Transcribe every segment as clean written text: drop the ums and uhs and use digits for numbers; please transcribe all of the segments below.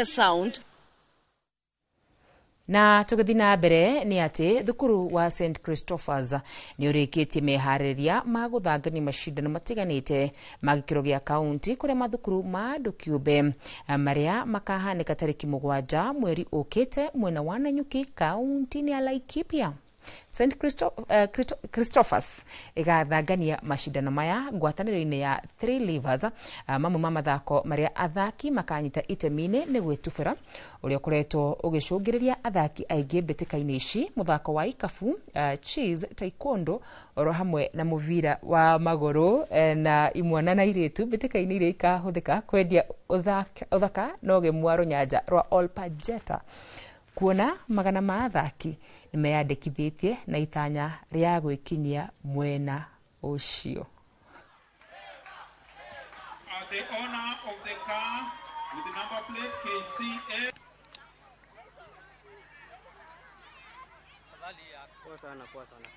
Sound. Na tũgĩthiĩ na mbere nĩ atĩ thukuru wa St Christophers nĩ ũrĩkĩtie meharĩrĩria ma gũthangania macindano matiganĩte ma gĩkĩro gĩa kaunti kũrĩa mathukuru ma andũ kĩũmbe marĩa makahanĩka tarĩki 7 mweri ũkĩte mwena wa Nanyuki kaunti-inĩ ya Laikipia. St Christophers ĩgathangania macindano maya ngwatanĩro-inĩ ya Three Rivers. Mamwe ma mathako marĩa athaki makanyita itemi-inĩ nĩ gwĩtubĩra ũrĩa ũkoretwo ũgĩcũngĩrĩria athaki aingĩ mbĩtĩka-inĩ ici, mũthako wa ikabu, chess, taekwondo oro hamwe na mũbira wa magũrũ, na imwana na irĩtu mbĩtĩka-inĩ iria ikahũthĩka kwendia ũthaka na ũgemu wa rũnyanja rwa Olpajeta. Kuona magana ma athaki nĩmeyandĩkithĩtie na itanya rĩa gwĩkinyia mwena ũcio. The owner of the car with the number plate KCA. Poa sana, poa sana.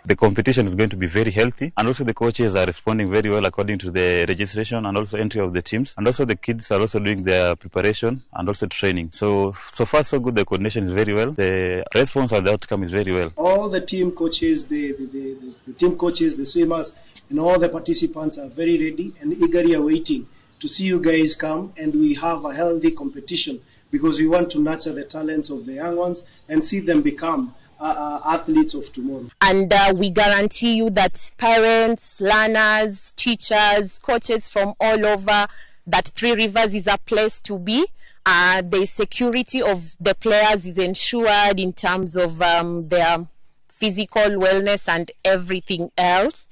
The competition is going to be very healthy, and also the coaches are responding very well according to the registration and also entry of the teams, and also the kids are also doing their preparation and also training. So far so good. The coordination is very well, the response and the outcome is very well. All the team coaches, the team coaches, the swimmers, and all the participants are very ready and eagerly awaiting to see you guys come, and we have a healthy competition because we want to nurture the talents of the young ones and see them become athletes of tomorrow. And we guarantee you that parents, learners, teachers, coaches from all over, that Three Rivers is a place to be. The security of the players is ensured in terms of their physical wellness and everything else.